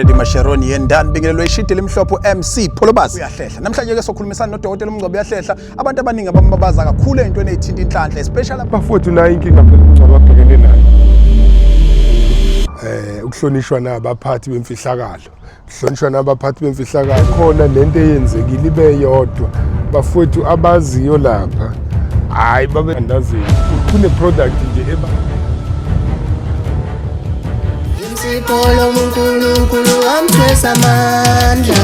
Masheroni yendani bingelelwe ishidi limhlophe MC Pholobasi uyahlehla. Namhlanje ke sokhulumisana nodokotela uMngcobo uyahlehla. Abantu abaningi abambabaza kakhulu entweni ezithinta inhlanhla, especially Bafowethu, nayo inkinga phela uMngcwabo abhekene nayo, ukuhlonishwa nabaphathi bemfihlakalo, kuhlonishwa nabaphathi bemfihlakalo. Khona lento eyenzekile ibe yodwa, bafowethu, abaziyo lapha, hayi, babe andazini kune product nje eba Sipolo uNkulunkulu wamthwesa amandla.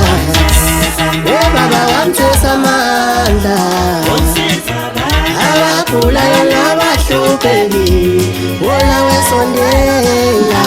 Oh baba, wamthwesa amandla. Abagulayo nabahluphekile, wona wesondela.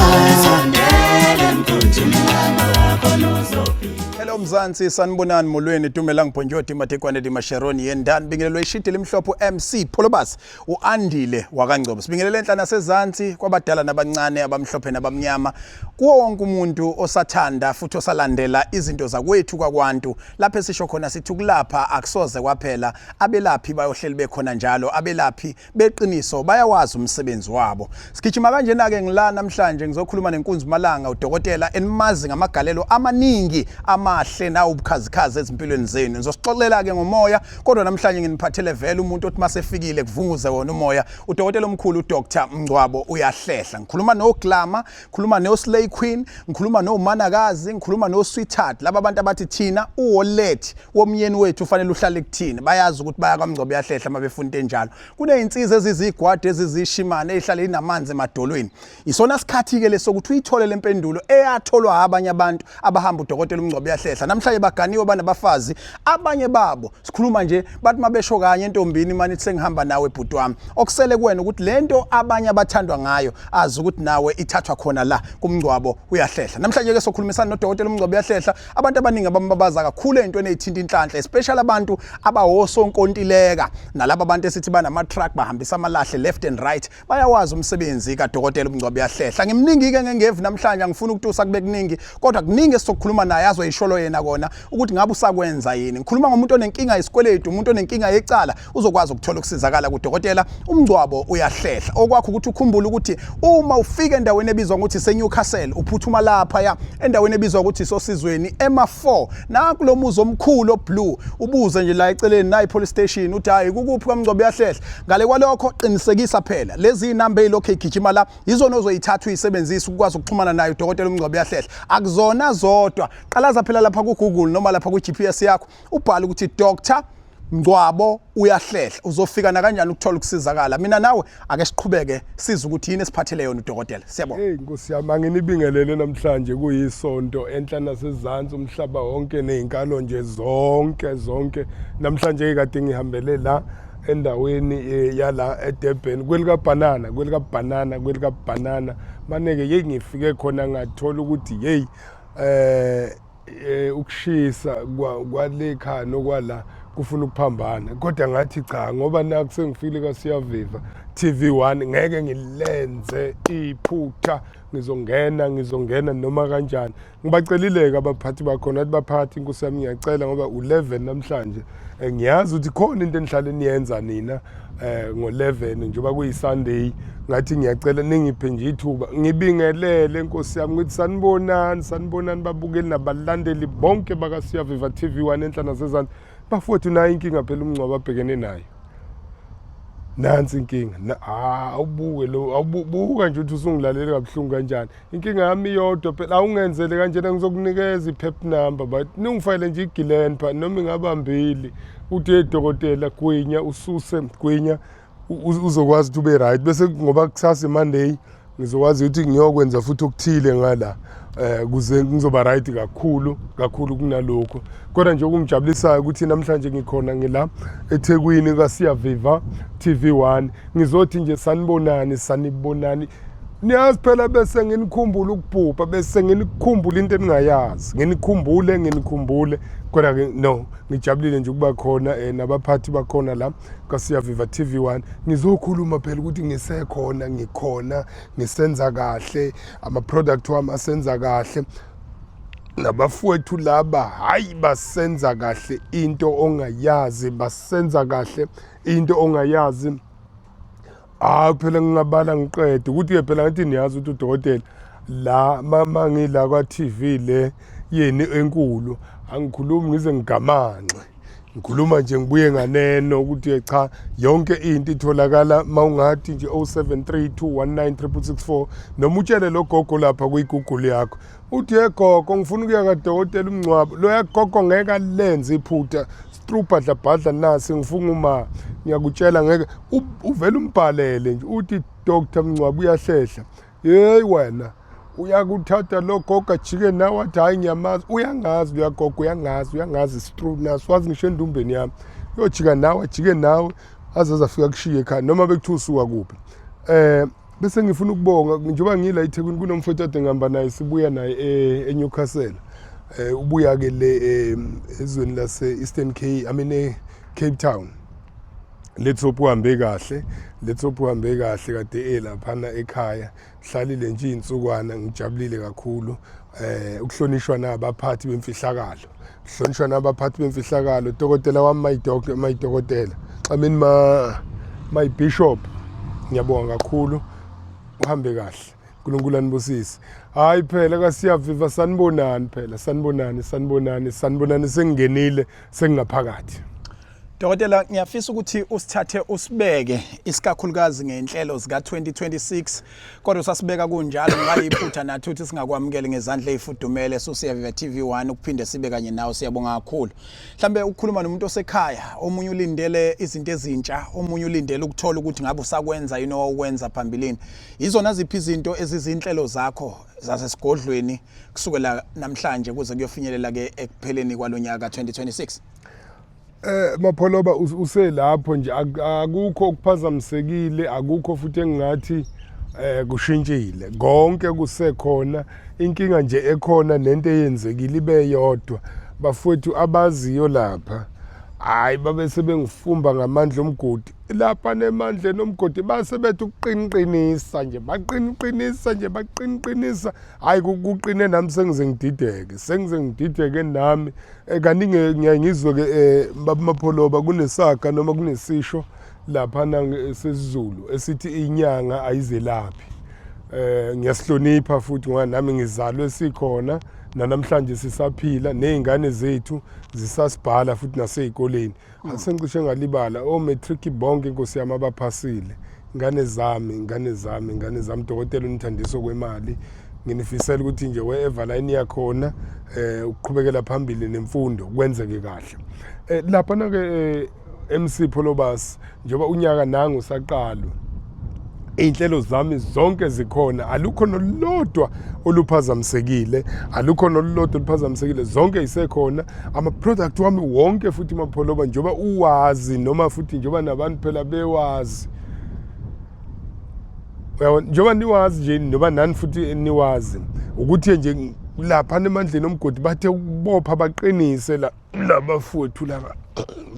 Hello Mzansi, sanibonani, molweni, dumelang, bonjour, matekwane di Masheroni yendani bingelelwe ishidi limhlophe MC Pholobasi uAndile wakaNgcobo. Sibingelele enhla nasezansi, kwabadala nabancane, abamhlophe nabamnyama, kuwo wonke umuntu osathanda futhi osalandela izinto zakwethu kwakwantu. Lapho esisho khona sithi ukulapha akusoze kwaphela, abelaphi bayohleli bekhona njalo, abelaphi beqiniso bayawazi umsebenzi wabo. Sigijima kanjena ke, ngila namhlanje ngizokhuluma nenkunzi malanga, udokotela enimazi ngamagalelo amaningi amahle nawubukhazikhazi ezimpilweni zenu. Ngizosixoxela ke ngomoya, kodwa namhlanje nginiphathele vele umuntu othi masefikile kuvunguze wona umoya, udokotela omkhulu uDr Mngcwabo uyahlehla. Ngikhuluma no Glamour, ngikhuluma no Slay Queen, ngikhuluma no Manakazi, ngikhuluma no Sweetheart, laba bantu abathi thina uwallet womyeni wethu ufanele uhlale kuthina. Bayazi ukuthi baya kwaMngcwabo uyahlehla uma befuna into enjalo. Kunezinsizwa ezizigwadi, ezizishimane, ezihlale inamanzi emadolweni. Isona sikhathi ke lesokuthi uyithole lempendulo eyatholwa abanye abantu abahamba udokotela uMngcwabo uyahlehla. Namhlanje baganiwe, banabafazi abanye babo. Sikhuluma nje bathi mabesho kanye entombini, mani sengihamba nawe bhuti wami. Okusele kuwena ukuthi lento abanye abathandwa ngayo, azi ukuthi nawe ithathwa khona la kuMngcwabo uyahlehla. Namhlanje ke sokhulumisana nodokotela uMngcwabo uyahlehla. Abantu abaningi abambabaza kakhulu entweni ezithinta inhlanhla, especially abantu abawosonkontileka nalabo abantu esithi banama truck, bahambisa amalahle left and right, bayawazi umsebenzi kadokotela uMngcwabo uyahlehla. Ngimningi ke ngengevu namhlanje, angifuni ukutusa kube kuningi, kodwa kuningi esizokukhuluma naye, azoyisholo yena kona ukuthi ngabe usakwenza yini. Ngikhuluma ngomuntu onenkinga yesikweletu, umuntu onenkinga yecala, uzokwazi ukuthola ukusizakala kudokotela uMngcwabo uyahlehla. Okwakho ukuthi ukhumbule ukuthi uma ufika endaweni ebizwa ngokuthi seNewcastle, uphuthuma lapha ya endaweni ebizwa ukuthi sosizweni ema 4, nakulo muzi omkhulu oblue, ubuze nje la eceleni nayi police station, uthi hayi, kukuphi kwaMngcwabo uyahlehla. Ngale kwalokho, qinisekisa phela lezi inamba ezilokhu igijima la yizona ozoyithatha uyisebenzise ukwazi ukuxhumana nayo udokotela uMngcwabo uyahlehla. Akuzona zodwa, qalaza phela lapha ku Google noma lapha ku GPS yakho, ubhale ukuthi Dr Mngcwabo uyahlehla, uzofika na kanjani ukuthola ukusizakala. Mina nawe ake siqhubeke siza ukuthi yini esiphathele yona udokotela. Siyabonga. Hey Nkosi yami, anginibingelele namhlanje kuyisonto, enhla nasezansi, umhlaba wonke nezinkalo nje zonke zonke. Namhlanje kade ngihambele la endaweni yala eDurban, kwelika banana, kwelika banana, kwelika banana. Maneke hey, ngifike khona ngathola ukuthi hey, ukushisa kwale khaya nokwala kufuna ukuphambana, kodwa ngathi cha, ngoba naku sengifile kaSiyaviva TV1, ngeke ngilenze iphutha, ngizongena, ngizongena noma kanjani. Ngibacelile-ke abaphathi bakhona, athi baphathi, inkosi yami, ngiyacela ngoba u-11 namhlanje, ngiyazi ukuthi khona into enihlale niyenza nina ngo-11 njengoba kuyi-Sunday. Ngathi ngiyacela ningiphe nje ithuba ngibingelele, nkosi yami, ngithi sanibonani, sanibonani babukeli nabalandeli bonke bakaSiyaviva TV1 enhla nasezansi. Bafowethu, nayo inkinga phela uMngcwabo abhekene nayo. Nansi inkinga. Ah, awubuke lo, awubuka nje ukuthi usungilalele kabuhlungu kanjani. Inkinga yami iyodwa phela, awungenzele kanjena, ngizokunikeza i-pep number, but ningifayele nje igilen pha noma ingaba mbili, uthi hey dokotela, gwinya ususe, gwinya uzokwazi ukuthi ube right, bese ngoba kusasa Monday ngizokwazi ukuthi ngiyokwenza futhi okuthile ngala kuze ngizoba right kakhulu kakhulu kunalokho. Kodwa nje okungijabulisayo ukuthi namhlanje ngikhona, ngila eThekwini kaSiyaviva TV1. Ngizothi nje sanibonani, sanibonani. Niyazi phela bese nginikhumbula ukubhubha, bese nginikhumbula into eningayazi, nginikhumbule, nginikhumbule. Kodwa ke no, ngijabulile nje ukuba khona nabaphathi bakhona la kaSiyaviva TV1. Ngizokhuluma phela ukuthi ngisekhona, ngikhona, ngisenza kahle, ama-product wami asenza kahle, nabafowethu laba, hayi, basenza kahle into ongayazi, basenza kahle into ongayazi. Hayi phela, ngingabala ngiqede ukuthi-ke phela ngathi niyazi ukuthi udokotela La mama ngila kwa TV le yeni enkulu angikhulumi ngize ngigamanxe ngikhuluma nje ngibuye nganeno ukuthi cha yonke into itholakala mawungathi nje 0732193664 noma utshele lo gogo lapha kwi-Google yakho uthi yegogo ngifuna ukuya kadokotela umngcwabo loya gogo ngeke alenze iphutha strubhadla bhadla nasi ngifuna uma ngiyakutshela ngeke uvele umbhalele nje uthi Dr Mngcwabo uyahlehla Hey wena uyakuthatha lo gogo ajike nawe athi hhayi ngiyamazi uyangazi uyagogo uyangazi uyangazi stru naso wazi ngisho endumbeni yami uyojika nawe ajike nawe aze azafika kushiye ekhaya noma bekuthiwa usuka kuphi eh bese ngifuna ukubonga njengoba ngila eThekwini kunomfowethu ade ngihamba naye sibuya naye e, eNewcastle eh ubuya ke le eh, ezweni lase Eastern Cape I mean e Cape Town let's hope uhambe kahle let's hope uhambe kahle kade elaphana ekhaya hlalile nje insukwana ngijabulile kakhulu eh ukuhlonishwa nabaphathi bemfihlakalo hlonishwa nabaphathi bemfihlakalo dokotela wami my doctor my dokotela I mean ma my bishop ngiyabonga kakhulu uhambe kahle uNkulunkulu anibusise hayi phela kasiyaviva sanibonani phela sanibonani sanibonani sanibonani sengingenile sengingaphakathi Dokotela ngiyafisa ukuthi usithathe usibeke isikakhulukazi ngenhlelo zika 2026 kodwa sasibeka kunjalo ngayiphutha nathi ukuthi singakwamukeli ngezandla ezifudumele susiyaviva TV1 ukuphinde sibe kanye nawe siyabonga kakhulu mhlambe ukukhuluma nomuntu osekhaya omunye ulindele izinto ezintsha omunye ulindele ukuthola ukuthi ngabe usakwenza yini owawukwenza phambilini izona ziphi izinto ezizinhlelo zakho zasesigodlweni kusukela namhlanje kuze kuyofinyelela ke ekupheleni kwalonyaka 2026 Eh Mapholoba uselapho nje akukho okuphazamisekile akukho futhi engingathi eh kushintshile konke kusekhona inkinga nje ekhona nento eyenzekile ibe yodwa bafowethu abaziyo lapha hayi babe sebengifumba ngamandla omgodi lapha nemandleni omgodi base bethi ukuqiniqinisa nje baqiniqinisa nje baqiniqinisa hayi kuqine nami sengize ngidideke sengize ngidideke nami eh, kanti ngiyaye ngizwe-ke um eh, baba Mapholoba kunesaga noma kunesisho laphana sesiZulu esithi inyanga ayizelaphi eh ngiyasihlonipha futhi ngoba nami ngizalwe sikhona nanamhlanje sisaphila nezingane zethu zisasibhala futhi nasezikoleni Asengicishe ngalibala o matric bonke inkosi yami abaphasile. Ingane zami, ingane zami, ingane zami dokotela unithandiso kwemali. Nginifisela ukuthi nje wherever la eniya khona eh ukuqhubekela phambili nemfundo kwenzeke kahle. Eh lapha na ke eh, MC Pholobas njengoba unyaka nangu usaqalwa iy'nhlelo zami zonke zikhona alukho nolodwa oluphazamisekile alukho nolodwa oluphazamisekile zonke isekhona ama-product wami wonke futhi mapholoba njengoba uwazi noma futhi njengoba nabantu phela bewazi uyabona njengoba niwazi nje noma nani futhi niwazi ukuthi nje lapha emandleni omgodi bathe ukubopha baqinise la labafowethu laba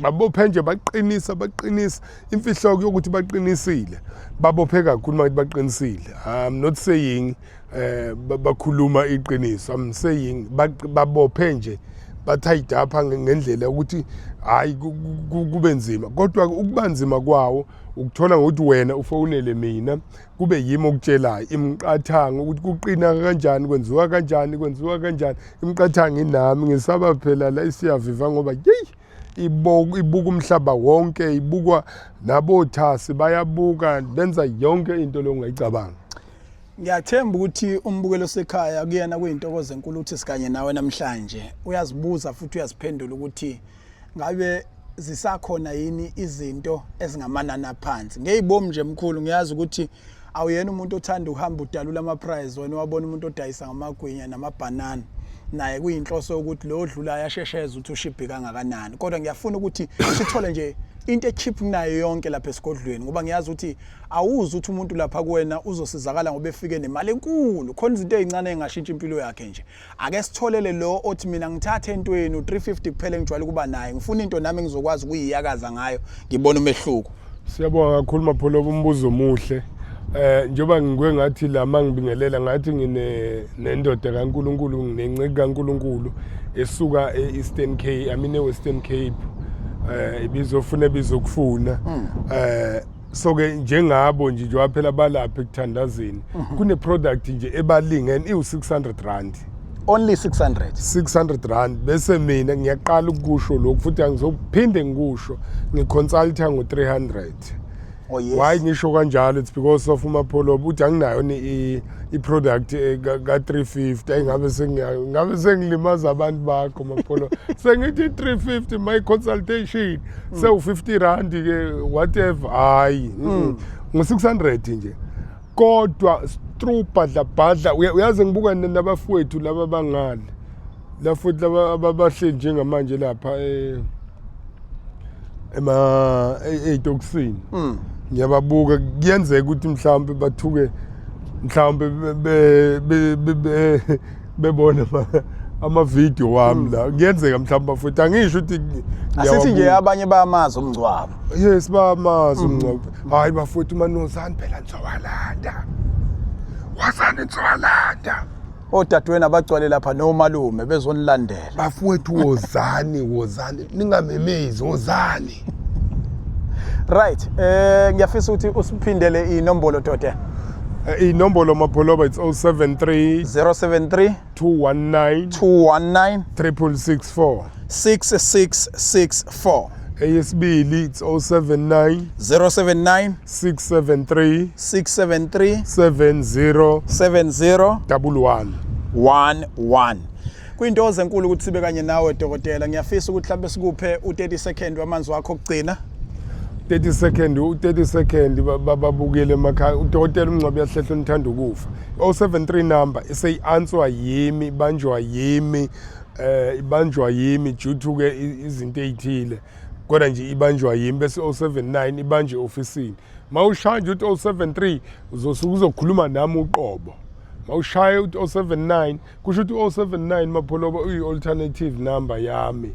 babophe nje baqinisa baqinisa imfihlo yokuthi baqinisile babophe kakhulu makuthi baqinisile i'm not saying eh bakhuluma iqiniso i'm saying babophe nje bathayidapha ngendlela ukuthi hayi kube nzima kodwa ukuba nzima kwawo ukuthola ngokuthi wena ufonele mina kube yimi okutshelayo imiqathango ukuthi kuqina kanjani kwenziwa kanjani kwenziwa kanjani imiqathango inami ngisaba phela la isiyaviva ngoba yeyi ibuka umhlaba wonke ibukwa nabothasi bayabuka benza yonke into lo ongayicabanga Ngiyathemba ukuthi umbukelo osekhaya kuyena kuyintokozo enkulu ukuthi sikanye nawe namhlanje uyazibuza futhi uyaziphendula ukuthi ngabe zisakhona yini izinto ezingamanani aphansi ngeyibomu nje mkhulu ngiyazi ukuthi awuyena umuntu othanda ukuhamba udalula ama-prize wena wabona umuntu odayisa ngamagwinya namabhanana naye kuyinhloso yokuthi lo odlulayo ashesheze ukuthi ushibhi kangakanani kodwa ngiyafuna ukuthi sithole nje into echeap kunayo yonke lapha esigodlweni ngoba ngiyazi ukuthi awuzi ukuthi umuntu lapha kuwena uzosizakala ngoba efike nemali enkulu khona izinto ezincane engashintsha impilo yakhe nje ake sitholele lo othi mina ngithathe entweni u350 kuphela engijwayele ukuba naye ngifuna into nami engizokwazi ukuyiyakaza ngayo ngibona umehluko Siyabonga kakhulu Mapholoba umbuzo omuhle. Eh njengoba ngikwe ngathi la mangibingelela ngathi ngine nendoda kaNkuluNkulu nginenceku kaNkuluNkulu esuka eEastern Cape I mean eWestern Cape eh ibizofuna ebizokufuna eh So ke njengabo nje njengoba phela balapha ekuthandazeni, kune product nje ebalingene iwu 600 rand. Only 600. 600 rand. Bese mina ngiyaqala ukukusho lokhu futhi angizophinde ngikusho, ngiconsulta ngo-300. Oh yes. Why ngisho kanjalo? It's because of uMapholoba uthi anginayo ni i-product ka-350. Ayi, ngabe ngabe sengilimaza abantu bakho, Mapholoba, sengithi 350 my consultation, sewu-50 rand ke, whatever. Hayi, ngo-600 nje, kodwa true bhadla bhadla. Uyazi ngibuka nabafowethu laba bangale la futhi laba abahleli njengamanje lapha ema ey'tokisini, ngiyababuka, kuyenzeka ukuthi mhlawumbe bathuke, mhlawumbe bebona amavidiyo wami la, kuyenzeka mhlawumbe futhi angisho ukuthi Asithi nje ngiyawabuka. Abanye bayamazi umngcwabo. Yes, bayamazi umngcwabo. Hayi bafowethu, manozani phela, nizowalanda, wazani, nizowalanda. Odadewenu abagcwale lapha nomalume bezonilandela. Bafowethu, wozani, wozani, ningamemezi, wozani. Right, ngiyafisa ukuthi usiphindele inombolo, Dode. Inombolo, Mapholoba, it's 073 073 219 219 6664. 6664. Eyesibili, it's 079 079 673 673 70 70 11. 11. Kuyinto enkulu ukuthi sibe kanye nawe, dokotela. Ngiyafisa ukuthi mhlawumbe sikuphe u30 second wamanzi wakho okugcina. 30 second, u30 second, babukele emakhaya. Udokotela uMngcwabo uyahlehla, nithanda ukufa. 073 number eseyi-answer yimi, ibanjwa yimi, ibanjwa yimi due to ke izinto ey'thile, kodwa nje ibanjwa yimi. Bese 079 ibanjwe ofisini. Mawushaya nje uthi 073, uzosuke uzokhuluma nami uqobo. Mawushaya uthi 079, kusho ukuthi 079, Mapholoba, uyi-alternative number yami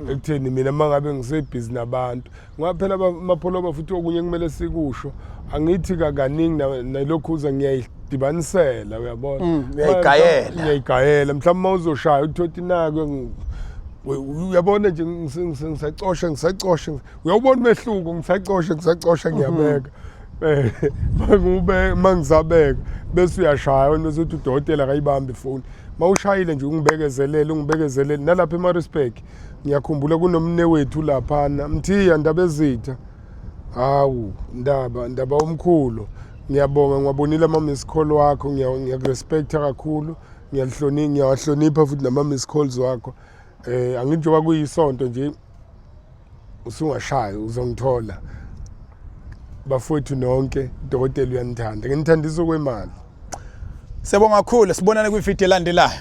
ekutheni mina uma ngabe ngisebhizi nabantu, ngoba phela Mapholoba, futhi okunye kumele sikusho, angithi kakaningi nalokhuza ngiyayidibanisela, uyabona. Uyayigayela. Ngiyayigayela. Mhlawumbe uma uzoshaya uthi naku, uyabona nje, ngisacosha, ngisacosha, uyawubona umehluko, ngisacosha, ngisacosha, ngiyabeka, mangube mangisabeka, bese uyashaya wena, bese uthi udokotela akayibambi ifoni. Mawushayile nje, ungibekezelele, ungibekezelele. Nalapha eMaritzburg ngiyakhumbula kunomne wethu laphana, Mthiya, ndaba ezitha. Hawu, ndaba, ndaba omkhulu, ngiyabonga, ngiwabonile ama-miss call wakho. Ngiyakurespecta kakhulu, ngiyalihlonipha, ngiyawahlonipha futhi nama-miss calls wakho. Angithi njengoba kuyisonto nje, usungashaya uzongithola. Bafowethu nonke, udokotela uyanithanda, nginithandisa okwemali. Siyabonga kakhulu, sibonane kwividiyo elandelayo.